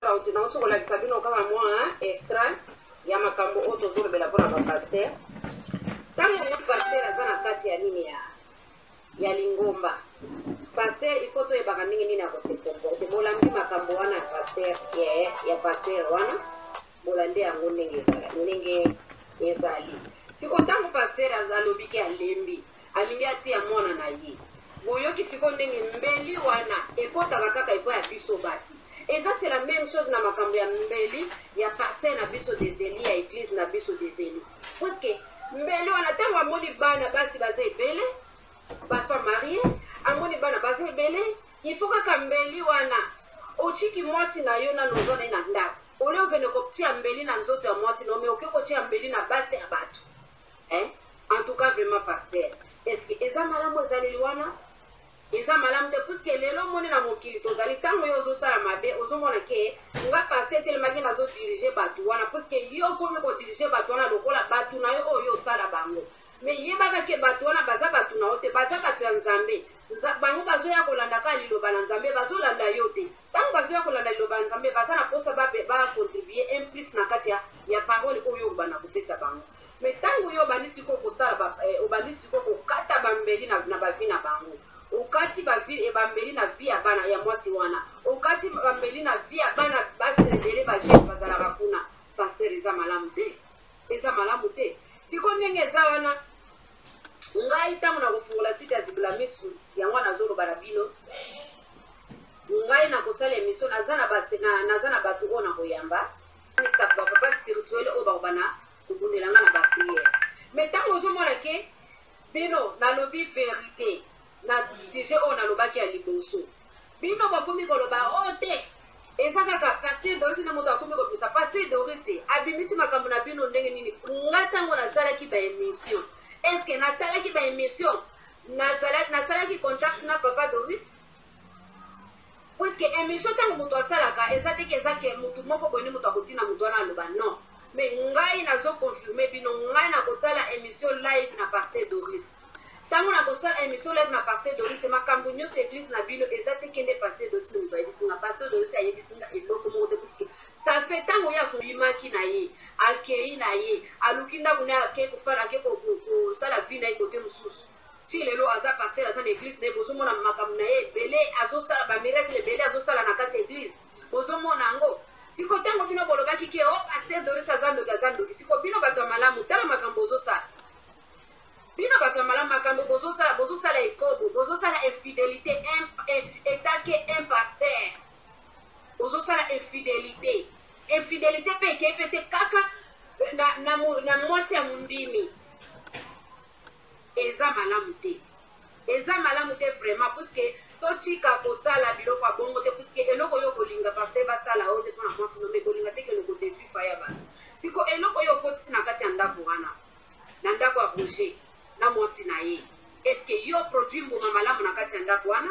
Nauti nauti kolakisa bino kaka mwa extrait ya makambo oyo tozolobela mpona bapasteur. Ntango ngo pasteur aza na kati ya nini ya ya lingomba, pasteur il faut toyebaka ndenge nini akose comporte. Bolandi makambo wana ya pasteur ya, ya pasteur wana, bolandi yango ndenge ezala ndenge ezali. Siko ntango pasteur alobi ke alembi, alingi atia mwana na ye, boyoki siko ndenge mbeli wana ekotaka kaka epai ya biso basi. Eza c'est la même chose na makambo ya mbeli ya pasteur na biso des élus, ya église na biso des élus, parce que mbeli wana ntango amoni bana basi baza ebele, bafemme mariée, amoni bana baza ebele, il faut kaka mbeli wana. Otiki mwasi na yo nano, oza na ye na ndako, olie okende kotia mbeli na nzoto ya mwasi na yo, mais oke kotia mbeli na basi ya bato, hein? En tout cas vraiment, pasteur, est ce que eza malamu? Ezaleli wana eza malamu te, puisque lelo omoni na mokili tozali, ntango yo ozosala mabe, ozomona ke nga pasteur etelemaki, nazodirige bato wana, puisque yo okomi kodirige bato wana lokola bato na yo oyo osala bango. Mais yebaka ke bato wana baza bato na yo te, baza bato ya Nzambe. Bango bazoya kolanda kaka liloba na Nzambe, bazolanda yo te. Ntango bazoya kolanda liloba ya Nzambe, baza na mposa bacontribue un plus na kati ya parole oyo obanda kopesa bango. Mais ntango yo obandi sikoyo kosala, obandi sikoyo kokata bambeli na bavie na bango, okati bambeli na vie ya bana ya mwasi wana, okati bambeli na vie ya bana basi ebele, bajeune bazalaka kuna, pasteur, eza malamu te, eza malamu te. Sikoyo ndenge eza wana, ngai ntango nakofungola site ya Zibula Misu, yango nazoloba na bino, ngai nakosala émission, naza na bato oyo nakoyamba, bapapa spirituel oyo bakobana kobundela nga na baprière. Mais ntango ozomona ke bino, nalobi vérité na sujet oyo nalobaki ya liboso, bino bakomi koloba oyo te, eza kaka pasteur Doris nde moto akomi kobimisa. Pasteur Doris abimisi makambo na bino ndenge nini? Nga ntango nasalaki baémission, est ce que natalaki baémission, nasalaki contact na papa Doris? Puisque émission ntango moto asalaka, eza teke eza ke motu moko boye nde moto akotina moto wana aloba, non. Mais ngai nazoconfirme bino, ngai nakosala émission live na pasteur Doris. Ntango nakosala émission live na pasteur Doris, makambo nyonso église na bino, eza te kende pasteur Doris nde moto ayebisi nga. Pasteur Doris ayebisi nga eloko moko te, puisque ça fait ntango ye afobimaki na ye, akei na ye, aluki ndako na ye, ake kofala, ake kosala vie na ye kote mosusu. Ti lelo aza pasteur, aza na église na ye. Bozomona makambo na ye ebele azosala, bamiracle ebele azosala na kati ya église, bozomona yango. Siko ntango bino bolobaki ke o pasteur Doris aza ndoki, aza ndoki, siko bino bato ya malamu, tala makambo bozosala. Bino bato ya malamu, makambo bozosala, bozosala ekobo, bozosala infidélité etake un pasteur, ozosala infidélité. Infidélité mpe ekei mpe te kaka na mwasi ya mondimi. Eza malamu te, eza malamu te vraiment, puisque totika kosala biloko ya bongo te, puisque eloko oyo kolinga pasteur basala oyo te mpona mwasi no, mais kolinga te kende kodétruire foyer ya bato. Siko eloko oyo okotisi na kati ya ndako wana, na ndako ya Roger na mwasi na ye, est-ce yo produit mbuma malamu na kati ya ndako wana?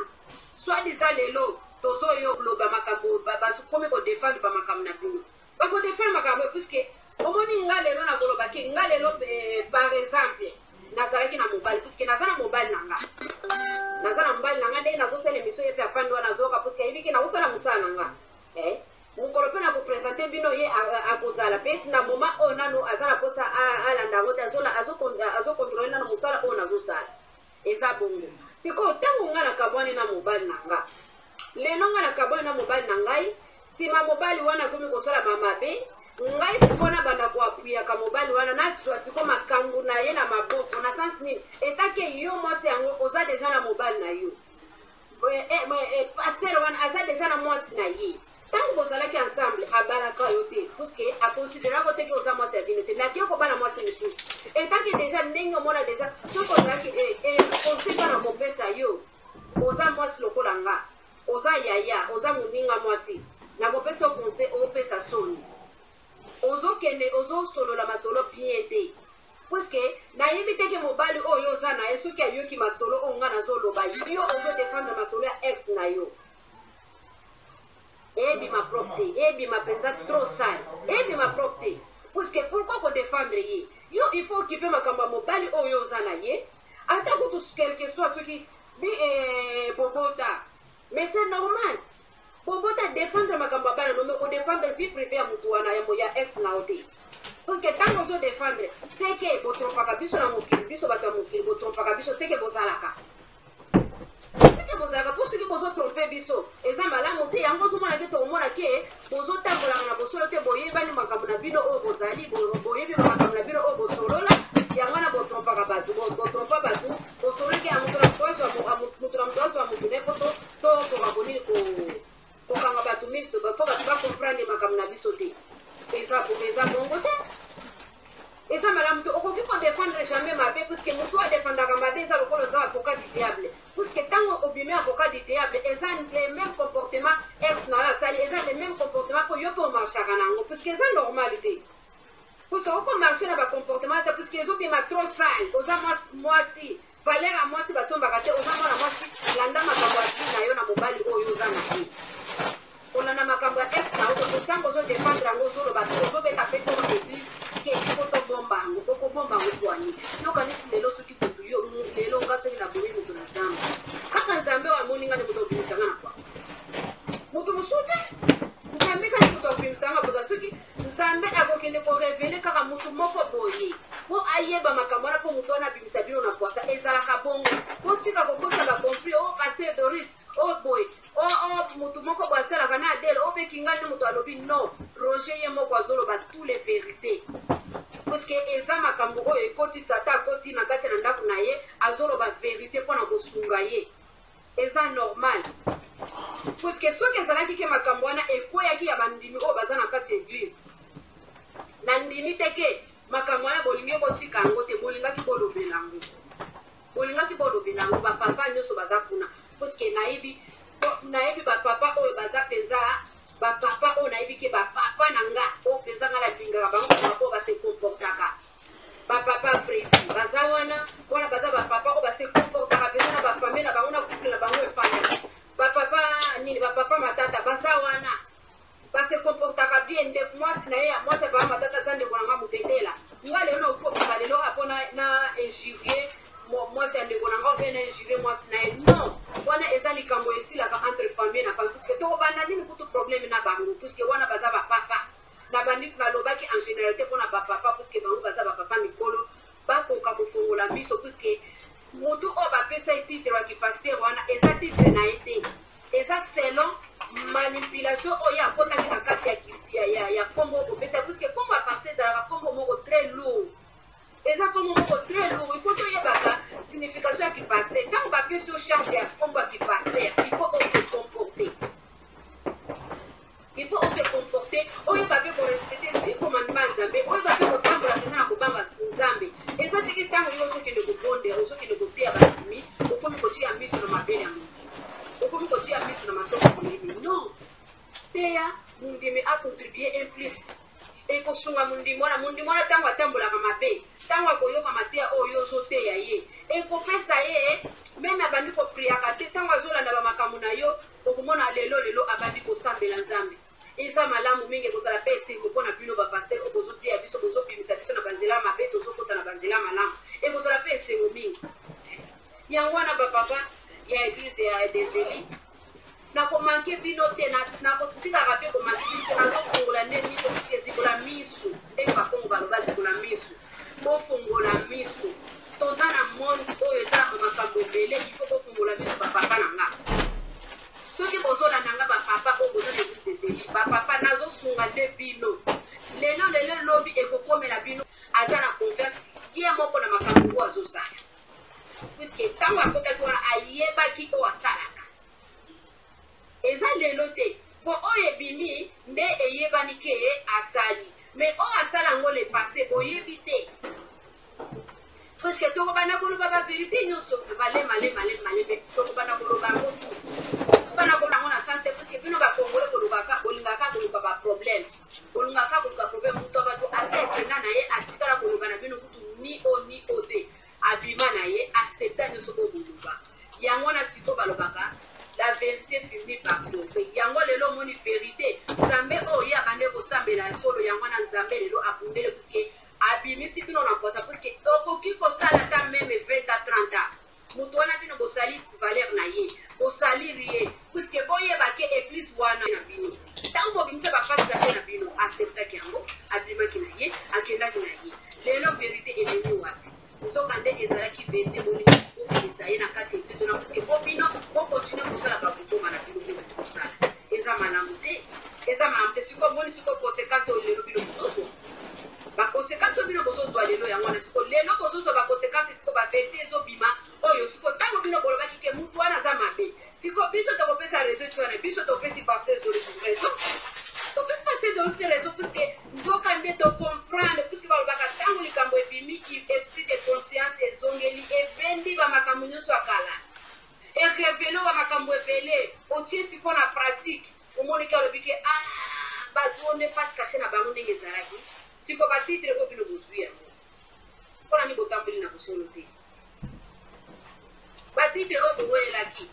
Soit disant lelo tozoyo loba makambo, bakomi kodefendre bamakambo na bino, bakodefendre makambo, puisque omoni nga lelo nakoloba ke nga lelo, par exemple, nazalaki na mobali, puisque naza na mobali na nga, naza na mobali na nga. Ndenge nazosala émission, ye mpe afandi wana, azoyoka, puisque ayebi ke nakosala mosala na nga. Mokolo mpe nakopresente bino ye, akozala mpe na moment oyo nano aza na mposa alanda yango te, azokontrole nano mosala oyo nazosala. Eza bongo. Sikoyo ntango nga nakabwani na mobali na nga, lelo nga nakabwani na mobali na ngai, nsima mobali wana akomi kosala bamabe, ngai sikoyo nabanda koapuyaka mobali wana, nazwa sikoyo makambo na ye na maboko na sens nini? Etake yo mwasi yango oza deja na mobali na yo, pasteur wana aza deja na mwasi na ye. Ntango bozalaki ensemble, abalaka yo te, puisque aconsideraka te ke oza mwasi ya bino te, mais akei kobala mwasi mosusu. Etake deja ndenge omona deja, soki ozalaki conseil mpona kopesa yo, oza mwasi lokola nga, oza yaya, oza moninga mwasi, nakopesa yo conseil, opesa soni, ozokende ozosolola masolo bien te, puisque nayebi te ke mobali oyo oza na ye, soki ayoki masolo oyo nga nazoloba, yo ozodefendre masolo ya ex na yo, ebima propre te, ebima mpenza trop sale, ebima propre te. Puisque pourquoi kodefendre ye? Yo il faut occuper makambo ya mobali oyo oza na ye, ata kutu quelque soit soki bobota, mais c'est normal. Bobota defendre makambo ya bana no mais ko defendre vie privee ya mutu wana ya ya ex na yo te. Parce que tango ozo defendre c'est que bo trompaka biso na mokili biso bato ya mokili bo trompaka biso c'est que bozalaka. C'est que bozalaka po soki bozo tromper biso eza malamu te yango ozomona ke tokomona ke bozotambolaka na bosolo te boyebani makambo na bino oyo bozali boyebi makambo na bino oyo bosolola yango wana botrompaka bato botrompa bato bosololi ke moto na moto azwa moto ne po Tokoka konini ko kokanga bato miso po bato ba comprendre makambo na biso te. Eza eza bongo te. Eza malamu te. Okoki ko defendre jamais mabe puisque mutu a defendaka mabe eza lokola oza avocat du diable. Puisque tango obimi avocat du diable eza le même comportement ex na yo asali eza le même comportement po yo pe o marchaka na yango puisque eza normal te. Puisque oko marcher na ba comportement te puisque ezo bima trop sale. Oza mwasi Valeur ya mwasi basombaka te oza mwana mwasi landa makambo ya vie na yo na mobali oyo oza na ye kolanda makambo ya ex na yo te tango ozo defendre yango ozoloba pe ozobeta pe tolo na eglise ke il faut tobomba yango okobomba yango pwani yo okanisi lelo soki mutu yo lelo nga soki nabomi mutu na zamba kaka nzambe oyo amoni nga nde moto akobimisa nga na pwasa moto mosusu te nzambe kaka moto akobimisa nga pwasa soki Nzambe akokende ko reveler kaka mutu moko boye po ayeba makambo wana po mutu wana abimisa bino na pwasa. Ezalaka bongo. Botika kokotisa ba conflits oh pasteur Doris oh boye oh oh mutu moko boye asalaka na Adele oh pe Kingani nde mutu alobi non Roger ye moko azoloba tout les verites puisque eza makambo oyo ekoti Satan akoti na kati na ndaku na ye azoloba verite pona kosunga ye. Eza normal puisque soki ezalaki ke makambo wana ekweyaki ya bandimi oyo baza na kati ya eglise na ndimi te ke makambo wana bolingi botika yango te bolingaki bolobela yango bolingaki bolobela yango ba papa nyonso baza kuna puisque nayebi nayebi ba papa oyo baza mpenza ba papa oyo nayebi ke ba papa na nga oyo mpenza nga nalingaka bango ba papa oyo ba se comportaka Ba papa Freddy baza wana, wana baza ba papa oyo ba se comportaka penza na ba famille na bango na couple na bango efanda. Ba papa nini ba papa Matata baza wana. Ba se comportaka bien ndeko mwasi na ye ya mwasi ya papa Matata aza ndeko na nga mutetela. Nga lelo na okobima lelo apo na na injurier mwasi ya ndeko na nga ou bien na injurier mwasi na ye. Non, wana eza likambo esilaka entre famille na famille puisque tokobanda nini kutu problème na bango puisque wana baza ba papa. Na bandi na lobaki en generalite pona ba papa puisque bango baza ba papa mikolo ba koka ko fongola miso puisque mutu oyo ba pesa ye titre ya ki pasteur wana eza titre na ye te eza selon manipulation oyo ye akotaki na kati ya ya ya, ya kombo oyo bopesa ye puisque kombo ya pasteur ezalaka kombo moko très lourd eza kombo moko très lourd il faut toyebaka signification ya ki pasteur ntango bapesi yo charge ya kombo ya ki pasteur il faut o se comporter. Il faut o se comporter, oyeba pe ko respecter dix commandements ya Nzambe, oyeba pe kotambola penza na kobanga Nzambe. Eza te ke tango yo ozokende kobondela, ozokende koteya bandimi, okomi kotia miso na mabele ya mondimi, okomi kotia miso na masoko ya mondimi. Non! Teya mondimi a contribuer un plus. Ekosunga mondimi wana. Mondimi wana tango atambolaka mabe, tango akoyoka mateya oyo yo ozoteya ye, ekopesa ye meme abandi ko priaka te, tango azolanda ba makambo na yo, Okomona lelo lelo abandi kosambela Nzambe. Eza malamu mingi ekozala pe esengo pona bino ba pasteur oyo bozo teya biso bozo bimisa biso na ba nzela ya mabe tozo kota na ba nzela ya malamu ekozala pe esengo mingi. Yango wana ba papa ya eglise ya des Elis nako manque bino te nako tikaka pe ko manque bino te nazo fongola nde miso puisque zibola misu ndenge ba kongo baloba zibola misu bofongola misu Toza na monde oyo eza na makambo ebele il faut bofungola misu ba papa na nga. Soki bozolanda nga ba papa oyo boza na eglise des elis ba papa nazosunga nde bino lelo lelo lobi ekokomela bino aza na confiance ye moko na makambo oyo azosala puisque ntango akotaki wana ayebaki oyo asalaka eza lelo te po oyo ebimi nde eyebani ke asali mais oyo asala yango le passe boyebi te. Puisque tokobanda koloba ba verite nyonso male male male male tokobanda koloba yango tout. Tokobanda koloba yango na sens te puisque bino ba congolais bolobaka bolingaka koluka ba problème. Bolingaka koluka problème moto ya bato asi akenda na ye atikala koloba na bino kutu ni o ni o te. Abima na ye accepta nyonso oyo boloba. Yango wana sikoyo balobaka la verite finit par triompher. Yango lelo omoni verite Nzambe oyo ye abandaki kosambela ya solo yango wana Nzambe lelo abundeli puisque Abimisi bino na pwasa puisque okoki kosala ata meme 20 ans 30 ans mutu wana bino bosali valeur. valeur na ye, bosaliri ye, puisque boyeba ke eglise wana na bino. Ntango bobimisa ba face cachee na bino, acceptaki yango, abimaki na ye, akendaki na ye. Lelo verite ebimi wapi? Nzoka nde ezalaki verite bolingaki bobimisa ye na kati ya eglise wana, puisque po bino bo continuer kosala ba buzoba na bino oyo bokosala. Eza malamu te, eza malamu te. Sikoyo boni sikoyo consequence oyo lelo bino bozozwa? Ba consequences oyo bino bozozwa lelo yango wana sikoyo lelo bozozwa ba consequences sikoyo ba verite ezobima oyo sikoyo ntango bino bolobaki ke mutu wana aza mabe sikoyo biso tokopesa raison ti wana biso topesi pasteur Zolisi raison, topesi pasteur Zolisi raison puisque nzoka nde to comprendre puisque balobaka ntango likambo ebimi esprit de conscience ezongeli ebendi ba makambo nyonso ya kala erevele ba makambo ebele otie sikoyo na pratique. Omoni ke alobi ke ah batu oyo nde face cache na bango ndenge ezalaki siko ba titre oyo bino bozui yango pona nini botamboli na bosolo te ba titre oyo bowelelaki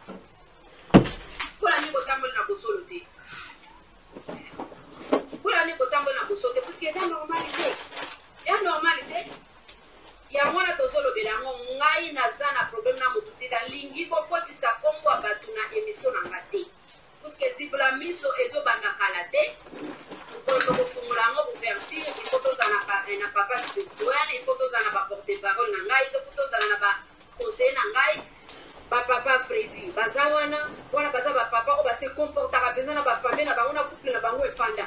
pona nini botamboli na bosolo te pona nini botamboli na bosolo te puisque eza normal te eza normal te. Yango wana tozolobela yango ngai naza na problème na mutu te nalingi bokotisa kombo ya batu na emission na nga te. Puisque zibula miso ezo banda kala te mokolo toko fungola yango ouverture il faut tozala na na papa spirituel, il faut tozala na ba porte parole na ngai, il faut tozala na ba conseiller na ngai, ba papa Freddy baza wana wana baza ba papa oyo ba se comportaka penza na ba famille na bango na couple na bango efanda,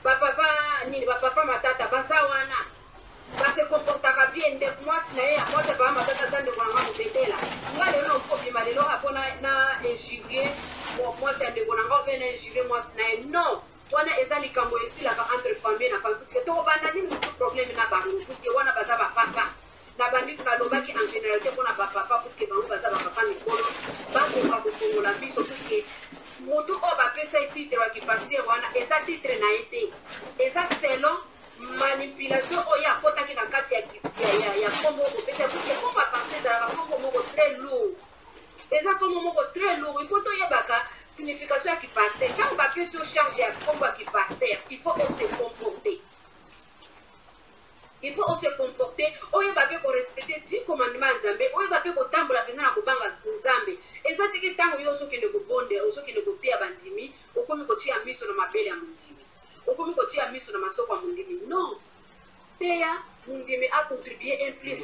ba papa nini ba papa Matata baza wana. Ba se comportaka bien ndeko mwasi na ye ya mwasi ya papa Matata aza ndeko na nga mobetela nga lelo nakoki kobima lelo kaka po na na injurie mwasi ya ndeko na nga ou bien na injurie mwasi na ye non wana eza likambo esilaka entre famille na famille puisque tokobanda nini mosusu problème na bango puisque wana baza ba papa na bandi nalobaki en generalité pona ba papa puisque bango baza ba papa mikolo bakoka kofongola miso puisque mutu oyo bapesa ye titre ya kipasteur wana eza titre na ye te eza selon Manipulation oyo ye akotaki na kati ya ya ya kombo oyo bopesa ye puisque kombo ya pasteur ezalaka kombo moko très lourd, eza kombo moko très lourd, il faut toyebaka signification ya ki pasteur, tango bapesi yo charge ya kombo ya ki pasteur il faut o se comporter, il faut o se comporter, oyeba pe ko respecter dix commandements ya Nzambe, oyeba pe kotambola penza na kobanga Nzambe, eza te ke tango yo ozokende kobondela, ozokende koteya bandimi okomi kotia miso na mabele ya mondimi. Okomi kotia miso na masoko ya mondimi non teya mondimi a contribuer un plus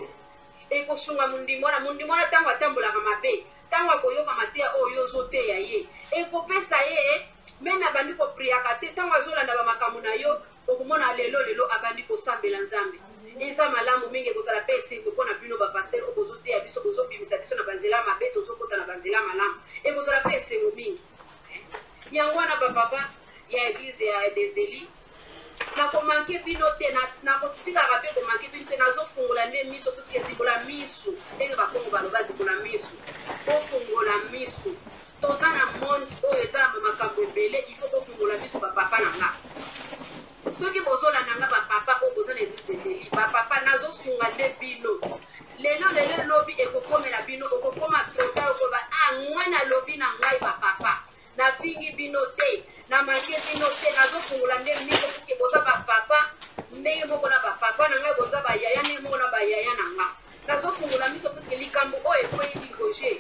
ekosunga mondimi wana mondimi wana tango atambolaka mabe tango akoyoka mateya oyo yo ozoteya ye ekopesa ye meme abandi ko priaka te tango azolanda ba makambo na yo okomona lelo lelo abandi kosambela Nzambe eza malamu mingi ekozala pe esengo pona bino ba pasteur oyo bozoteya biso bozobimisa biso na banzela mabe tozokota na banzela malamu ekozala pe esengo mingi yango wana ba papa ya eglise ya des elis nako manque bino te nako tikalaka pe ko manque bino te nazo fungola nde miso puisque zibola misu ndenge ba kongo baloba zibola misu bofungola misu toza na monde oyo eza na makambo ebele il faut bofungola misu ba papa na nga soki bozolanda nga ba papa oyo boza na eglise des elis ba papa nazosunga nde bino lelo lelo lobi ekokomela bino okokoma trop tard okoloba ah nga nalobi na ngai ba papa Na fingi bino te, na manque bino te, nazo fungola nde miso puisque boza ba papa ndenge moko na ba papa na ngai, boza ba yaya ndenge moko na ba yaya na nga. Nazo fungola miso puisque likambo oyo ekweyeli Roger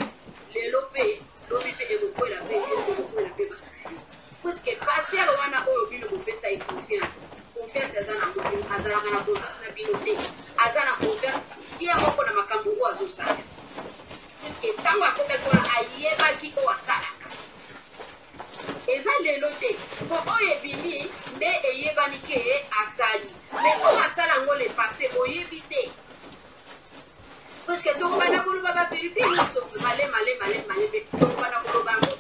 lelo pe lobi pe ekokwela pe yo, ekokwela pe bana na yo. Puisque pasteur wana oyo bino bopesa ye confiance, confiance aza na yango bino, azalaka na confiance na bino te, aza na confiance ye moko na makambo oyo azosala. Puisque tango akotaki wana ayebaki oyo asalaka. Eza lelo te po oyo ebimi nde eyebani ke asali mais oyo asala yango le passe boyebi te. Puisque tokobanda koloba ba verite nyonso male male male malembe tokobanda koloba yango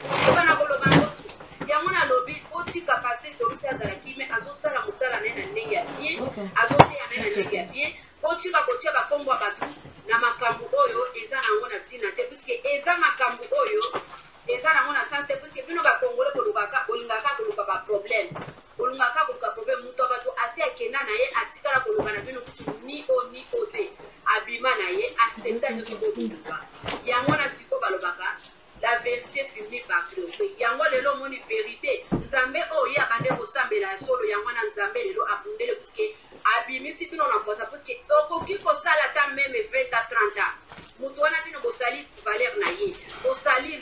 tokobanda koloba yango tout. Yango nalobi botika pasteur Doris azala kimia azosala mosala na ye na ndenge ya bien azoteya na ye na ndenge ya bien. Botika kotia ba kombo ya batu na makambu oyo eza nango na tina te puisque eza makambu oyo eza nango na sens te puisque bino ba congolais bolukaka bolingaka kaka koluka ba problème bolingaka kaka koluka problème mutu ya batu asi akenda na ye atikala koloba na bino kutu ni o ni o te abima na ye accepta nioso oyo boloba yango wana sikoyo balobaka La verite finit par triompher yango lelo omoni verite nzambe oyo ye abandaki kosambela ya solo yango wana nzambe lelo abundeli puisque abimisi bino na mpwasa puisque okoki kosala ata meme 20 a 30 ans mutu wana bino bosali valeur na ye.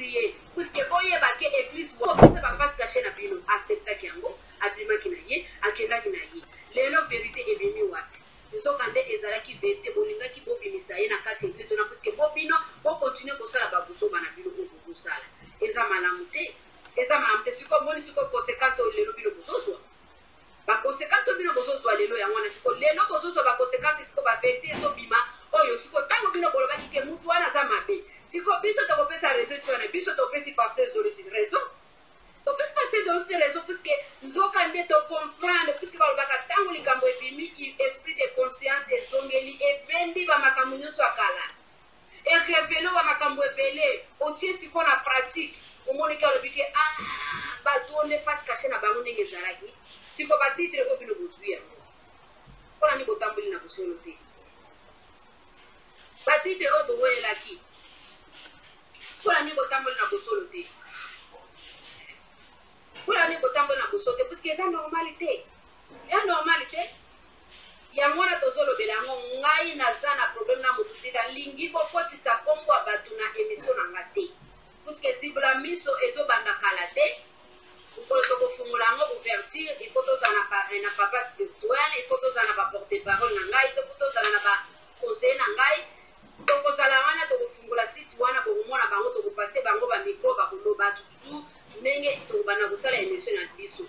ye puisque boyeba ke eglise bopesa ba face cache na bino. Acceptaki yango, abimaki na ye, akendaki na ye. Lelo verite ebimi wapi? Nzoka nde ezalaki verite bolingaki bobimisa ye na kati ya eglise wana puisque bo bino bo continuer kosala ba buzoba na bino oyo bozosala. Eza malamu te. Eza malamu te. Sikoyo omoni sikoyo consequence oyo lelo bino bozozwa? Ba consequences oyo bino bozo zua lelo yango wana sikoyo lelo bozo zua ba consequences sikoyo ba verite ezo bima oyo sikoyo tango bino bolobaki ke mutu wana aza mabe sikoyo biso toko pesa raison ti wana biso topesi pasteur Zolisi raison topesi pasteur Zolisi raison puisque nzoka nde to comprendre puisque balobaka tango likambo ebimi esprit de conscience ezongeli ebendi ba makambo nionso ya kala E reveler ba makambo ebele otie sikoyo na pratique omoni ke alobi ke ah batu oyo nde face cache na bango ndenge ezalaki sikoyo ba titre oyo bino bozui yango pona nini botamboli na bosolo te ba titre oyo bowelelaki pona nini botamboli na bosolo te pona nini botamboli na bosolo te puisque eza normal te ya normal te. Yango wana tozolobela yango ngai naza na problème na mutu te nalingi bokotisa kombo ya batu na emission na nga te puisque zibula miso ezo banda kala te mokolo tokofungola yango ouverture il faut tozala na, na papa spirituel il faut tozala na ba porte parole na ngai to tozala na ba conseiller na ngai tokozala wana tokofungola site wana bokomona bango tokopase bango ba micro bakoloba tututu ndenge tokobanda kosala emission na biso.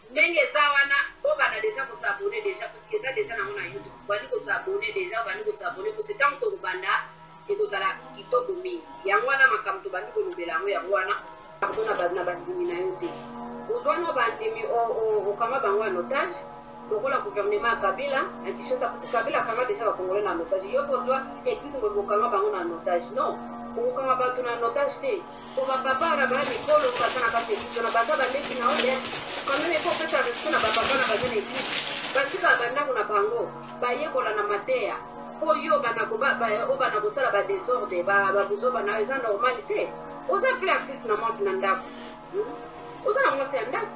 Ndenge eza wana bo banda dejà ko s'abonner dejà puisque eza dejà nango na youtube obandi ko s'abonner dejà obandi ko s'abonner puisque tango toko banda ekozala kitoko mingi yango wana makambo tobandi kolobela yango yango wana. Pardon na ba na bandimi na yo te ozwa no bandimi okanga bango en otage lokola gouvernement ya Kabila na Kinshasa puisque Kabila akanga dejà ba congolais na en otage yo pe ozwa eglise mobimba okanga bango na en otage non okokanga batu na en otage te. Po ba papa wana ba mikolo baza na kati ya eglise wana baza ba leki na yo mais quand meme il faut opesa respect na ba papa wana baza na eglise batikaka ba ndaku na bango bayekola na mateya po yo obanda ko obanda kosala ba desordre ba ba buzoba na yo eza normal te oza pe en plus na mwasi na ndaku oza na mwasi ya ndaku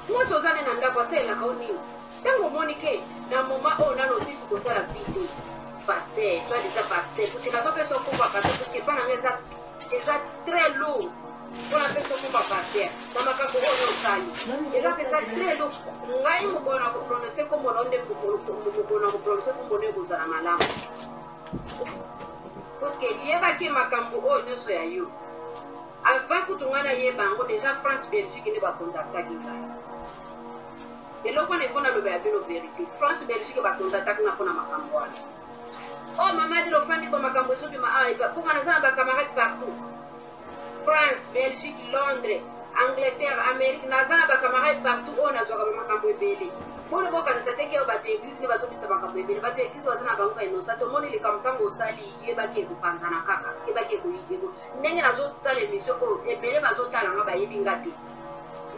mwasi oza ne na ndaku asalelaka yo nini tango omoni ke na moment oyo nano osisi kosala vie te Pasteur, soit disant pasteur, puisque nazo pesa yo kombo ya pasteur, puisque epa na nga eza eza très lourd mpo na pesa yo kombo ya pasteur na makambo oyo osali eza mpenza très lourd. Ngai mokolo na koprononce kombo na yo nde mokolo na koprononce kombo na yo ekozala malamu, puisque yebaki makambo oyo nyonso ya yo avant kutu ngai nayeba yango deja France Belgique nde bakontaktaki ngai. Eloko wana il faut nalobela bino verite. France Belgique ba contataki nga pona makambo wana. Oh mama Adele ofandi bo makambo ezobima awa epa po nga naza na ba camarades partout. France, Belgique, Londres, Angleterre, Amerique naza na ba camarades partout oyo nazwaka ba makambo ebele. Bino bokanisa te ke oyo bato ya eglise nde bazobisa makambo ebele. Bato ya eglise baza na bango ba innocent. Tomoni likambo ntango osali yebaki ekopanzana kaka. Yebaki eko ndenge nazosala emission oyo ebele bazotala nga bayebi nga te.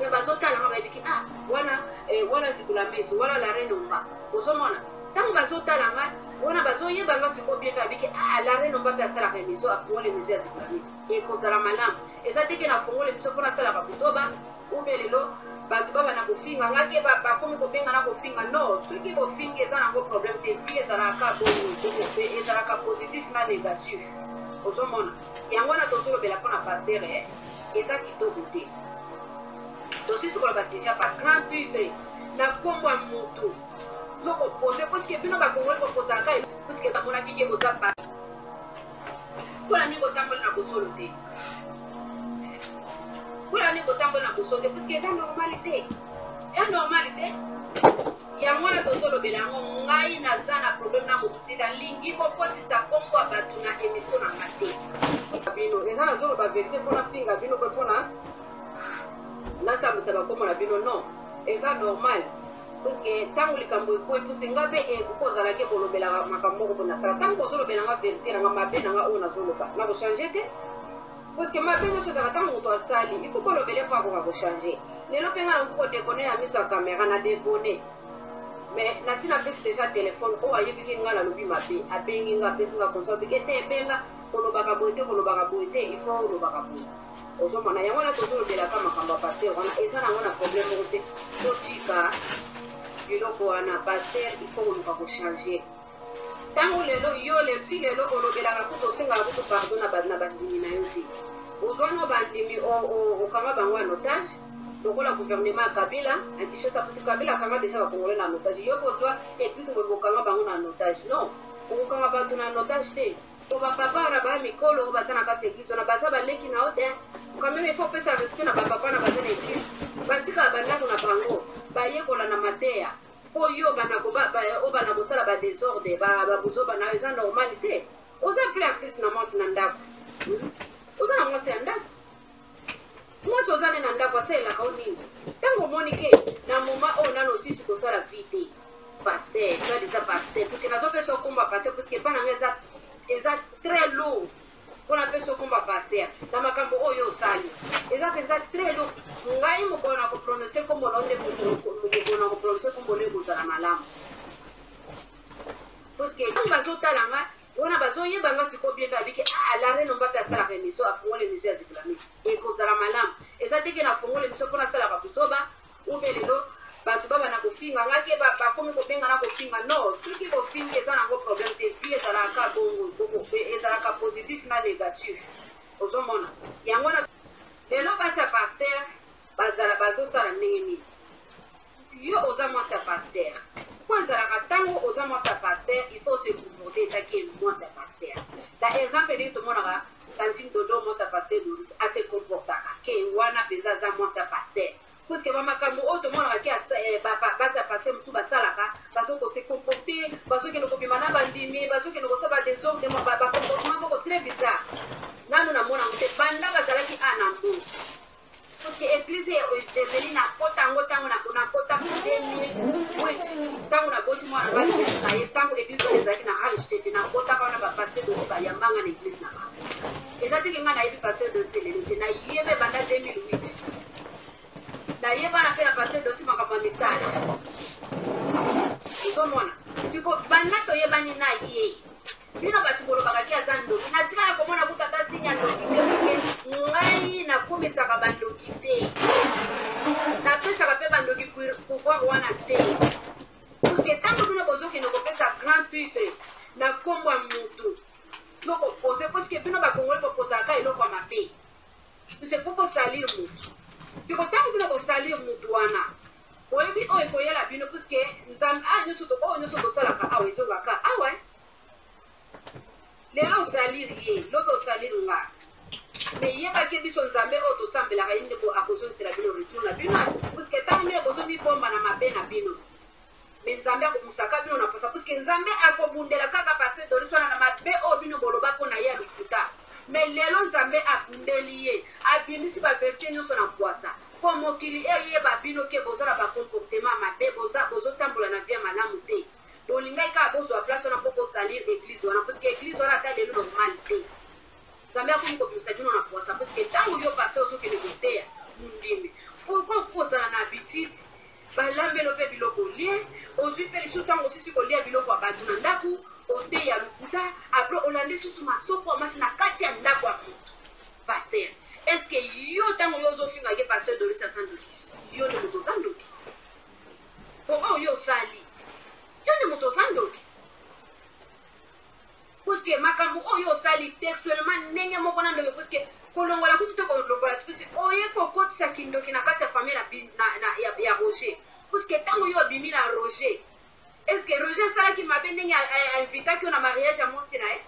Mais bazotala nga bayebi ke ah wana eh, wana zibula miso wana la reine omba ozomona ntango bazotala nga wana bazoyeba nga sikoyo bien mpe bayebi ke ah la reine omba mpe asalaka emission afungoli emission ya zibula miso ekozala malamu eza te ke nafungoli emission mpo nasalaka buzoba ube lelo bato babanda kofinga nga ke bakomi kobenga na kofinga non soki bofingi eza nango problème te vie ezalaka bongo ezalaka positif na négatif ozomona yango wana tozolobela mpo na pasteur eh? Eza kitoko te. Tosisi koloba sujet ba grand titre na kombo ya mutu ozo ko pose puisque bino ba congolais bo posaka ka puisque amonaki ke boza ba pona nini botamboli na bosolo te pona nini botamboli na bosolo te puisque eza normal te ya normal te Yango wana tozolobela yango ngai naza na problème na mutu te nalingi bokotisa kombo ya batu na emission na nga te. Bino eza nazoloba verite pona finga bino pe pona nasambisa bakombo na bino non eza normal puisque tango likambo ekweyi puisque nga pe ekoki kozala ke bolobelaka makambo moko boye nasala tango bozolobela nga verite na nga mabe na nga oyo nazoloba nako changer te. Parce que mabe nionso ezalaka tango mutu asali il faut bolobele po akoka ko changer. Lelo pe nga nakoki ko deconner na miso ya camera na deconner mais nasi na pesi dejà telephone oyo ayebi ke nga nalobi mabe abengi nga apesi nga conseil alobi ke te benga kolobaka boye te kolobaka boye te il faut olobaka boye ozomona yango wana tozolobelaka makambo ya pasteur wana eza nango na problème moko te totika biloko wana pasteur il faut koluka ko changer. Tango lelo yo le ti lelo olobelaka kutu osengaka kutu pardon na ba na bandimi na yo te. Ntango bandimi okanga bango en otage lokola gouvernement ya Kabila na Kinshasa, parce que Kabila akanga deja ba Congolais na otage. Yo mpe ozwa eglise boye bokanga bango na otage? Non, okokanga bato na otage te. Po ba papa wana ba mikolo oyo baza na kati ya eglise wana baza baleki na yo te. Quand même il faut opesa respect na ba papa na baza na eglise. Batikaka bandako na bango bayekola na mateya. Po yo obanda obanda kosala ba desordre ba ba buzoba na yo eza normal te. Oza pe en plus na mwasi na ndako. Oza na mwasi ya ndako. Mwasi oza ne na ndako asalelaka yo nini? Tango omoni ke na moment oyo nano osisi kosala vie te. Pasteur, soit disant pasteur, puisque nazo pesa yo kombo ya pasteur puisque epa na nga eza eza très lourd mpo napesa yo kombo ya pasteur na makambo oyo osali eza mpenza très lourd. Ngai mokolo na koprononce kombo na yo nde mokolo na koprononce kombo na yo ekozala malamu. Puisque ntango bazotala nga wana bazoyeba nga sikoyo bien mpe abiki ah la reine Mbappe asalaka emission, afungoli emission ya Zikula Miso, ekozala malamu. Eza te ke nafungoli emission mpo nasalaka buzoba ou bien lelo bato babanda kofinga nga ke bakomi kobenga na kofinga. Non, soki bofingi eza nango problème te, vie ezalaka bongo, ezalaka positif na négatif. Ozomona yango wana lelo basi ya pasteur bazala bazosala ndenge nini? Yo oza mwasi ya pasteur, po ezalaka tango oza mwasi ya pasteur il faut se comporter etaki mwasi ya pasteur. Na exemple ndenge tomonaka Tantine Dodo mwasi ya pasteur Doris a se comportaka ke wana penza aza mwasi ya pasteur, puisque ba makambo oyo tomonaka ke basi ya pasteur mosusu basalaka, bazo ko se comporter, bazokende kobima na bandimi, bazokende kosala ba desordre, ba comportement moko très bizarre. Nanu namona yango te banda bazalaki a na mbongo. Parce que eglise ya ezeli na kota yango ntango na na kota 2008, ntango naboti mwana nga liboso na ye, ntango eglise wana ezalaki na Hallstätt, nakotaka wana ba pasteur Dosi bayamba nga na eglise na bango. Eza te ke nga nayebi pasteur Dosi lelo te, nayebe banda 2008. Nayebana mpe na pasteur Dosi makambo ya misala. Ozomona siko banda toyebani na ye, Bino batu bolobaka ke aza ndoki, natikala komona kutu ata signe ya ndoki te, puisque ngai nakumisaka ba ndoki te, napesaka pe ba ndoki pouvoir wana te, puisque tango bino bozokende kopesa grand titre na kombo ya mutu, bozokopose, puisque bino ba congolais boposaka kaka eloko ya mabe, puisque po bosalir mutu. Siko tango bino bosalir mutu wana, Boyebi oyo ekoyela bino puisque Nzambe ah nyoso to oyo nyoso tosalaka awa ezongaka awa eh. Lelo osalir ye, lobi osalir nga. Mais yeba ke biso Nzambe oyo tosambelaka ye nde akozongisela bino retour na bino eh. Puisque tango bino bozomibomba na mabe na bino, mais Nzambe akomusaka bino na posa puisque Nzambe akobundela kaka Pasteur Doris wana na mabe oyo bino boloba mpo na ye ya lokuta. Mais lelo Nzambe abundeli ye, abimisi ba verite nyoso na mpwasa. Po mokili eyeba bino ke boza na ba comportement mabe, boza bozo tambola na vie ya malamu te. Bolingaki kaka bozua place wana po bo salir eglise wana puisque eglise wana ata lelo normal te. Nzambe akomi kobimisa bino na puasa puisque tango yo pasteur ozo kende koteya mundimi, pourquoi okoki kozala na habitude balambelo pe biloko olie, ozui pe lisusu tango osisi kolia biloko ya batu na ndaku, oteya lokuta, après olandi susu masoko ya mwasi na kati ya ndaku ya mutu. Pasteur est ce que yo tango yo ozo finga ke pasteur Doris aza ndoki, yo nde moto oza ndoki? Po oyo yo osali, yo nde moto oza ndoki, puisque makambo oyo osali textuellement ndenge moko na ndoki, puisque kolongola kutu te kolongola, puisque oye kokotisa kindoki na kati ya famille na, na, na, ya, ya Roger, puisque tango yo obimi na Roger, est ce que Roger asalaki mabe ndenge a invitaki yo na mariage ya mwasi na ye?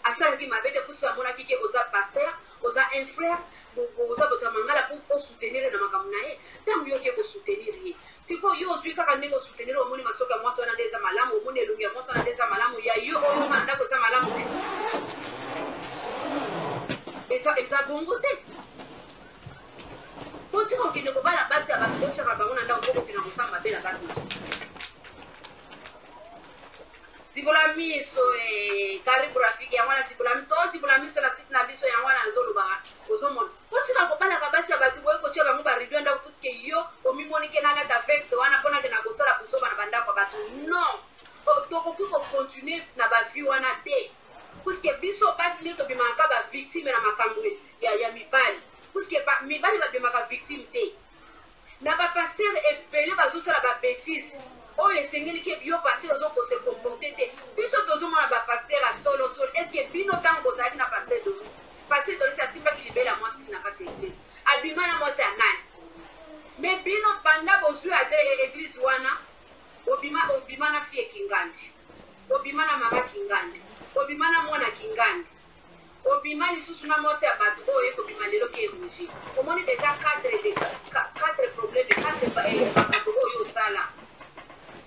Asalaki mabe te puisque amonaki ke oza pasteur, oza un frère, oza bato ya mangala po o soutenir ye na makambo na ye. Ntango yo oke ko soutenir ye, sikoyo yo ozwi kaka ndenge o soutenir, omoni masoko ya mwasi wana nde eza malamu, omoni elongi ya mwasi wana nde eza malamu, ya yo oyo oza na ndako eza malamu te. Eza eza bongo te. Botika kokende kobala basi ya bato, botiaka bango na ndako po kokenda kosala mabe na basi mosusu. Zibola miso eh, karibu rafiki yango wana zibola miso, to zibola miso na site na biso yango wana nazolobaka, ozomona. Botika kobalaka basi ya bato boye kotia bango ba rideau ya ndako puisque yo omimoni ke nalata veste wana mpo nakenda kosala buzoba na bandako ya bato. Non, tokoki ko continuer na ba vie wana te puisque biso basi nde tobimaka kaka ba victime na makambo ya, ya mibali, puisque ba, mibali babimaka victime te. Na ba pasteur ebele bazosala ba betise oyo esengeli ke yo pasteur ozo ko se comporter te. Biso tozomona ba pasteur ya solo solo, est ce que bino Obima lisusu na mwasi ya bato oyo oye kobima lelo ke Roger. Omoni dejà 4 de 4 problème 4 makambo oyo osala.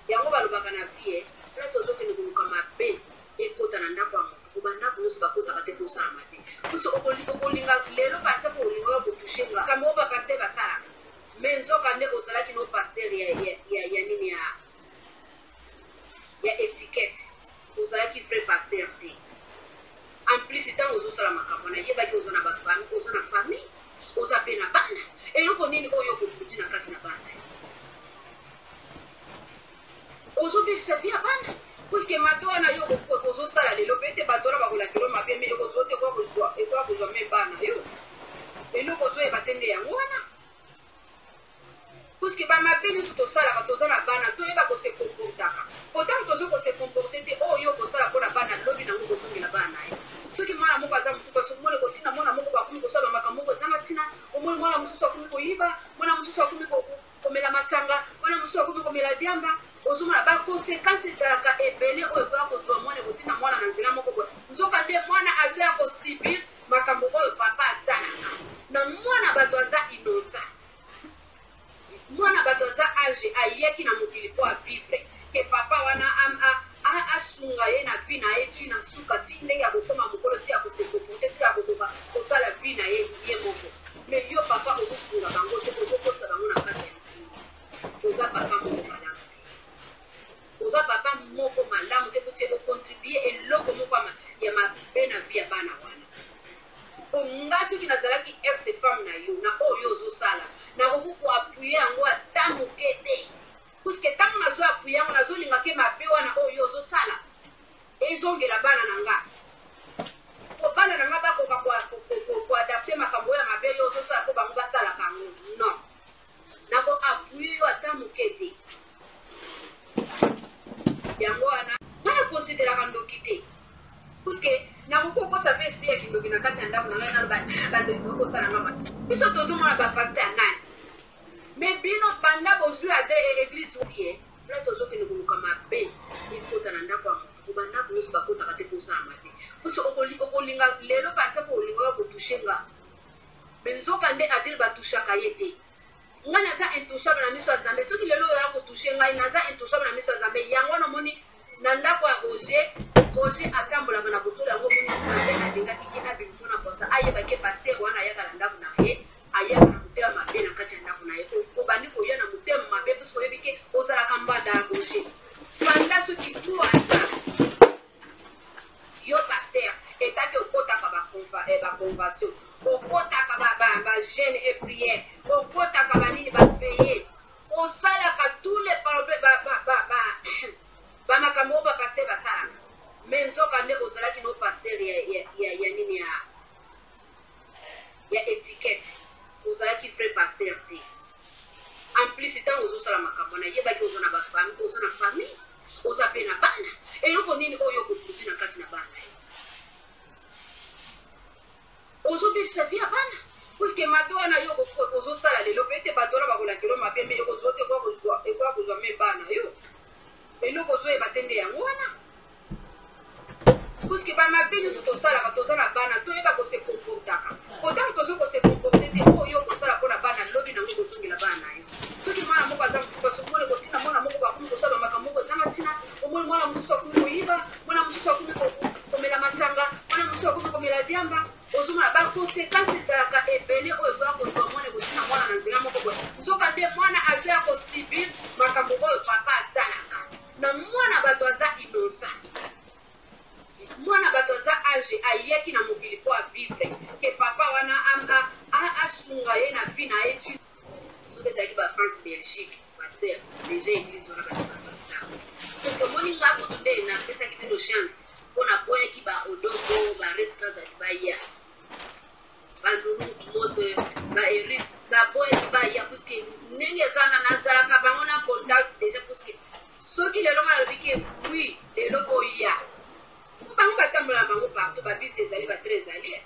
Yango balobaka na vie eh, place ozokende koluka mabe ekota na ndako ya moto, po ba ndako nyonso bakotaka te po osala mabe. Kutu okolinga lelo par exemple okolinga oya kotouche nga makambo oyo ba pasteur basalaka. Mais nzoka nde ozalaki no pasteur ya ya ya, ya nini ya ya etiquette. Ozalaki vrai pasteur te. En plus tango ozosala makambo wana yebaki oza na ba famille, oza na famille, oza pe na bana. Eloko nini oyo oko produire na kati na bana na yo? Ozobebisa vie ya bana. Puisque mabe wana yo ozosala lelo pe ete bato wana bakolakela yo mabe mais ekozwa te ekoya kozwa me bana yo. Eloko ozoyeba te nde yango wana. Puisque ba mabe nionso tosalaka toza na bana toyeba ko se comportaka po tango tozo ko se comporter te oyo yo okosala pona bana lobi nango ekozongela bana nayo. Soki mwana moko aza mutu pasi omoni ekotinda mwana moko boye akomi kosala ba makambo moko ezanga tina, omoni mwana mosusu akomi koyiba, mwana mosusu akomi komela masanga, mwana mosusu akomi komela diamba, ozomona ba consequences ezalaka ebele oyo ekoya kozua mwana ekotinda mwana na nzela moko boye nzoka nde mwana azoya ko subir makambo oyo papa asalaka na mwana bato aza innocent. Mwana bato aza age ayaki na mokili po a vivre que papa wana asunga ye na vie na ye ti na suka ti ndenge akokoma mokolo ti ako se comporter ti akokoka kosala vie na ye ye moko mais yo papa ozo sunga bango te ozo kotisa bango na kati ya libulu oza papa moko malamu te oza papa moko malamu te puisque o contribuer eloko moko ya mabe na vie ya bana wana. Po nga soki nazalaki ex femme na yo na oyo yo ozo sala nakoki ko appuyer yango ata muke te puisque tango nazo appuyer yango nazo linga ke mabe wana oyo yo ozo sala ezongela bana na nga po bana na nga bakoka ko adapter makambo oyo ya mabe yo ozo sala po bango basalaka yango non nako appuyer yo ata muke te yango wana nga na consideraka ndoki te. Puisque nakoki kokosa pe esprit ya kindoki na kati ya ndako na ngai naloba ah, bandoki bakoki kosala nga mabe. Biso tozomona ba pasteur nani? Mais bino banda bozui adre e eglise ye place ozokende koluka mabe ekota na ndako ya moto po ba ndako nyonso bakotaka te po osala mabe. Puisque okolinga lelo par exemple okolinga oya kotouche nga mais nzoka nde Adele batouchaka ye te. Nga naza intouchable na miso ya Nzambe soki lelo oya kotouche ngai naza intouchable na miso ya Nzambe yango wana omoni Na ndako ya Roger, Roger atambolaka na bosolo yango omoni Nzambe alingaki ke abimisa na pwasa ayeba ke pasteur wana ayaka na ndako na ye ayaka na motema mabe na kati ya ndako na ye obandi koya na motema mabe puisque oyebi ke ozalaka mbanda ya Roger banda soki 3 ans yo pasteur etake okotaka ba convention okotaka ba jeune et prière okotaka banini ba paye Osalaka tous les ba makambo oyo ba pasteur basalaka mais nzoka nde ozalaki no pasteur ya, ya, ya, ya nini ya ya etiquette ozalaki vrai pasteur te en plus ntango ozosala makambo wana yebaki oza na bafamille oza na famille oza mpe na bana eloko nini oyo okoproduire na kati na bana na yo Ozobebisa vie ya bana puisque mabe wana yo ozosala lelo pe ete bato wana bakolakela yo mabe mais ekozwa te ekoya kozwa me bana yo eloko ozoyeba te nde yango wana puisque ba mabe nyonso tosalaka toza na bana toyeba ko se comportaka po ntango tozo ko se comporte te oyo yo okosala mpo na bana lobi nango ekozongela bana na yo soki mwana moko aza motu pasi omoni ekotinda mwana moko bakomi kosala makambo moko ezanga ntina omoni mwana mosusu akomi koyiba mwana mosusu akomi komela masanga mwana mosusu akomi komela diamba ozomona ba conséquences ezalaka ebele oyo ekoya kozwa mwana ekotina mwana na nzela moko boye nzoka nde mwana azoya kosubir makambo oyo papa asalaka na mwana bato aza innocent mwana bato aza age ayaki na mokili mpo avivre ke papa wana asunga ye na vie na ye ti soki ezalaki ba France Belgique pasteur deja eglise wana basi bapanza parce que omoni nga kutu nde napesaki bino chance mpo naboyaki ba odongo ba reskazali baya ba nunu mose ba eris naboyaki baya puisque ndenge eza na nazalaka bango na contact deja puisque soki lelo nga nalobi ke oui lelo boya bango batambola na bango partout babisi ezali batre ezali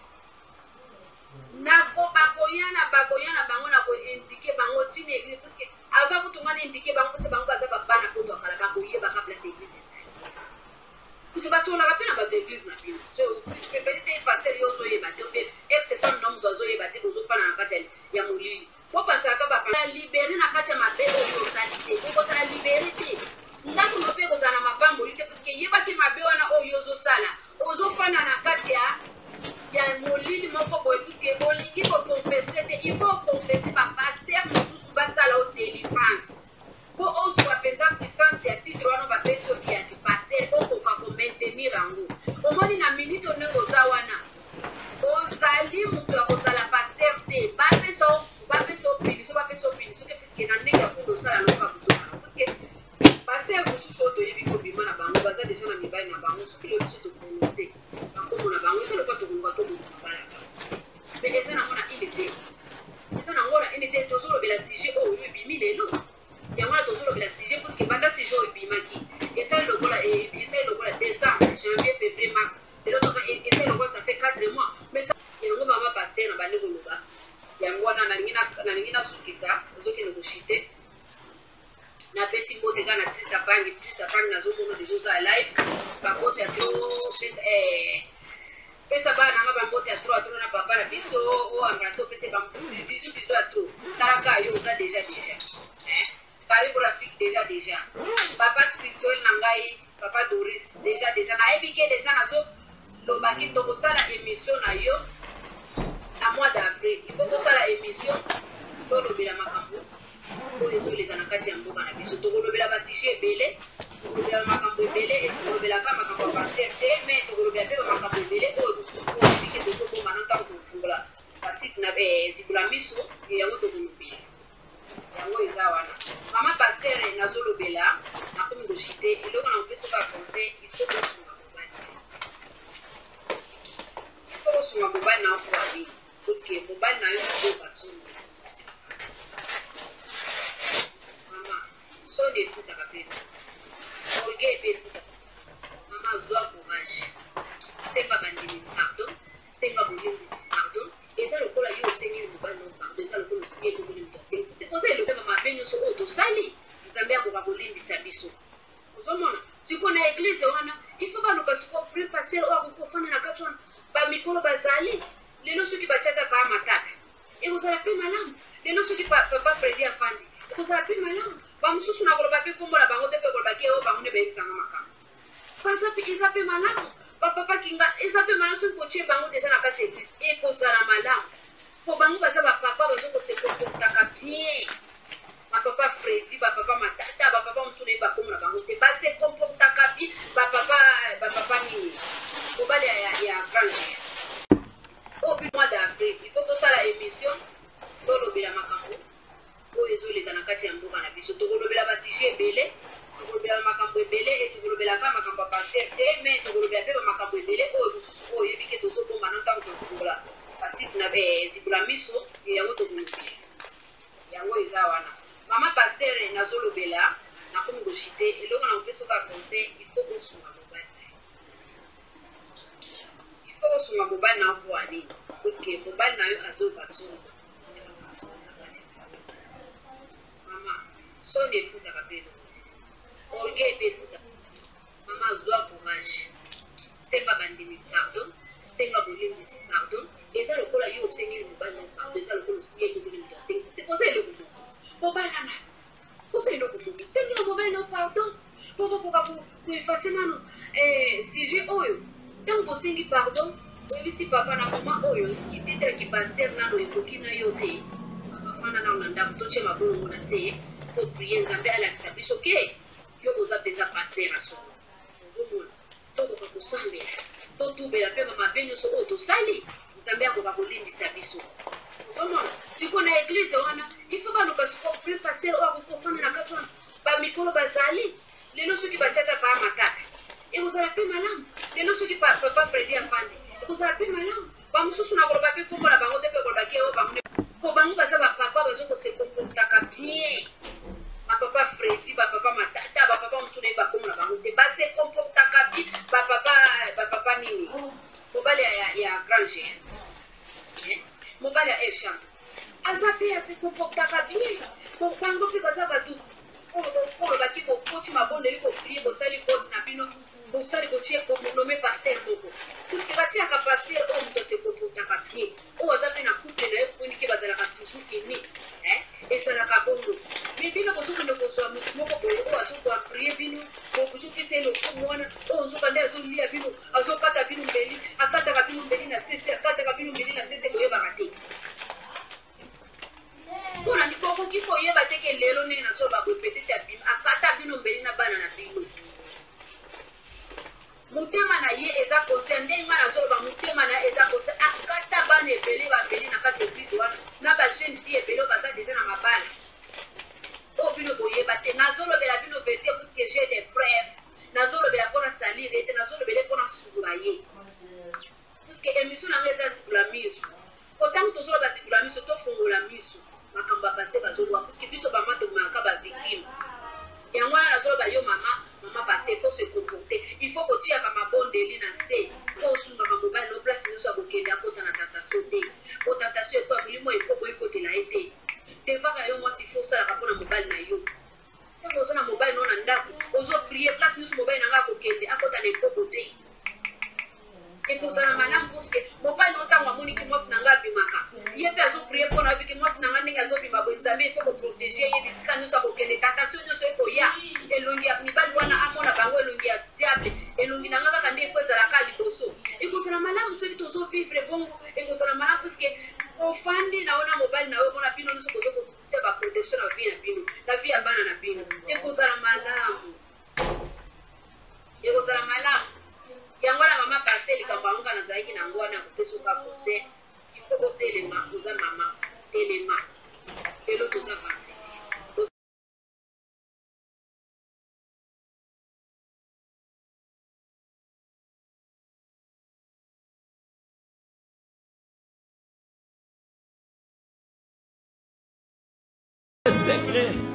Nako bakoya na bakoya na bango nako indique bango ti na eglise puisque avant kutu nga na indique bango puisque bango baza ba bana poto ya kala bakoyeba ka place eglise ezali puisque basololaka pe na bato ya eglise na bino so peut-être pasteur yo ozoyeba te. trop ya trop na papa na biso o embrasse opese ba bisous bisous ya trop talaka yo oza deja deja eh? Karibu Rafiki deja deja papa spirituel na ngai papa Doris deja deja nayebi ke deja nazo loba ke tokosala emission na yo na mois d'avril il faut tosala emission tolobela makambo oyo ezoleka na kati ya mboka na biso. Tokolobela ba sujet ebele, tokolobela makambo ebele et tokolobelaka makambo ya pasteur te, mais tokolobela mpe ba makambo ebele oyo mosusu oyo oyebi ke tozobomba na ntango tokofungola ba site na eh, zibula miso yango tokolobela yango eza wana. Mama pasteur nazolobela nakomi koshite eloko na kopesa oka conseil, il faut kosunga mobali na yo, il faut kosunga mobali na yo po abi parce que mobali na yo azoyoka soni. Mama, soni efutaka mpe, orgueil mpe efutaka. Mama, zwa courage, senga bandimi pardon, senga bolimbisi pardon. Eza lokola yo osengeli mobali no pardon, eza lokola ye moko nde moto asengi. Oza eloko mabe nyonso oyo tosali, Nzambe akoka kolimbisa biso. Ozomona sikoyo na eglise wana il faut baluka sikoyo vrai pasteur oyo akoki kofanda na kati wana. Bamikolo bazali lelo, soki batiata paa matata ekozala mpe malamu. Lelo soki papa Fredi afandi ekozala mpe malamu. Bamosusu nakoloba mpe nkombo na bango te, mpe kolobaki oyo bango nde bayebisanga makambo baza mpe eza mpe malamu. Bapapa kinga eza mpe malamu soki kotie bango deja na kati ya eglise ekozala malamu, mpo bango baza bapapa bazokose comportaka bien. Bapapa Fredi, bapapa Matata, bapapa mosusu nayebi bakombo na bango te, base comportaka bien. Bapapa, bapapa nini, mobali ya, ya grand géant oyo mpe mois d'avril il faut tosala émission tolobela makambo oyo ezoleka na kati ya mboka na biso. Tokolobela ba sujet ebele, tokolobela makambo ebele et tokolobelaka makambo ya pasteur te, mais tokolobela mpe bamakambo ebele oyo mosusu oyo oyebi ke tozobomba na ntango tokofungola basite na eh, zibula miso yango tokolobela yango eza wana. Mama pasteur nazolobela nakomi koshite eloko na kopesa oka conseil, il faut kosunga mobali na yo, il faut kosunga mobali na yo po nini? Parce que mobali na yo azoyoka soni. Mama, soni efutaka mpe, orgueil mpe efutaka. Mama, zwa courage, senga bandimi pardon, senga bolimbisi pardon. Eza lokola yo osengeli mobali na pardon, eza lokola ye moko nde moto asengi. Oza eloko moko bobalana, oza eloko moko, sengela mobali na pardon mpo bokoka koeffacer nano sujet oyo. Ntango bosengi pardon, oyebisi papa na moma oyo kititre kipaster nano ekoki na yo te. Papa, fanda nano na ndako, totie mabolongo na se po prier Nzambe alakisa biso ke yo oza mpenza pasteur ya solo. Ozomona, tokoka kosambela, totubela mpe bamabe nyonso oyo tosali, Nzambe akoka kolimbisa biso. Ozomona sikoyo na eglise wana il faut baluka sikoyo vrai pasteur oyo akoki kofanda na kati wana. Bamikolo bazali lelo soki batiata paa matata ekozala mpe malamu. Lelo soki papa Fredi afandi ekozala mpe malamu. Bamosusu nakoloba mpe nkombo na bango te, mpe kolobaki oyo bango nde mpo bango baza bapapa bazokose comportaka bien. Bapapa Fredi, bapapa Matata, bapapa mosusu nayebi bakombo na bango te, base comportaka bien. Bapapa, bapapa nini, mobali ya, ya, ya grand géant, mobali ya El Chanto aza mpe ase comportaka bien. Bango mpe baza bato oyo baki bokoti mabondeli, koprie, bosali vote na bino, bosali botie nommer pasteur moko, puisque batiaka pasteur oyo moto ase comportaka bien, oyo aza mpe na couple na ye komoni ke bazalaka toujours uni, ezalaka bongo. Mais bino bozokende kozwa motu moko boye oyo azokoaprie bino, bozopesa ye lokumu wana, oyo nzoka nde azolia bino, azokata bino mbeli, akataka bino mbeli na sese, akataka bino mbeli na sese, boyebaka te mpona nini. Bokoki koyeba te ke lelo ndenge nazoloba boye, peut-être abima akata bino mbeli na bana na bino. Motema na ye eza conscient ndenge ngai nazoloba, motema na ye eza conscient. Akata bana ebele bambeli na kati ya eglise wana, na bajeune fille ebele oyo baza deja na mabala oyo bino boyeba te. Nazolobela bino vérité puisque j'ai des preuves. Nazolobela mpona salir ye te, nazolobela mpona sunga ye, puisque émission na ngai eza zibula miso. Po ntango tozoloba zibula miso, tofungola miso makambo ya pasteur bazoloba, puisque biso bama tobimaka bavictime. Yango wana nazoloba yo mama, mama pasteur, il faut se comporter, il faut kotiaka mabondeli na se mpo osungaka mobali no place nyonso akokende, akota na tentation te, po tentation ekoya, molimo ekobo ekotela ye te. Devaka yo mwasi, il faut osalaka mpona mobali na yo. Ntango oza na mobali no na ndako, ozoprie place nyonso mobali na ngai akokende, akota na ekobo te, ekozala malamu, puisque mobali no ntango amoni malamu soki tozo vivre bongo, ekozala malamu puisque ofandi na yo na mobali na yo, omona bino nyonso bozo kotia ba protection na vie na bino, na vie ya bana na bino, ekozala malamu, ekozala malamu. Yango wana mama passe likambo yango nga nazalaki na yango wana ya kopesa oka conseil, il faut otelema, oza mama, telema. Lelo toza vendredi. Secret.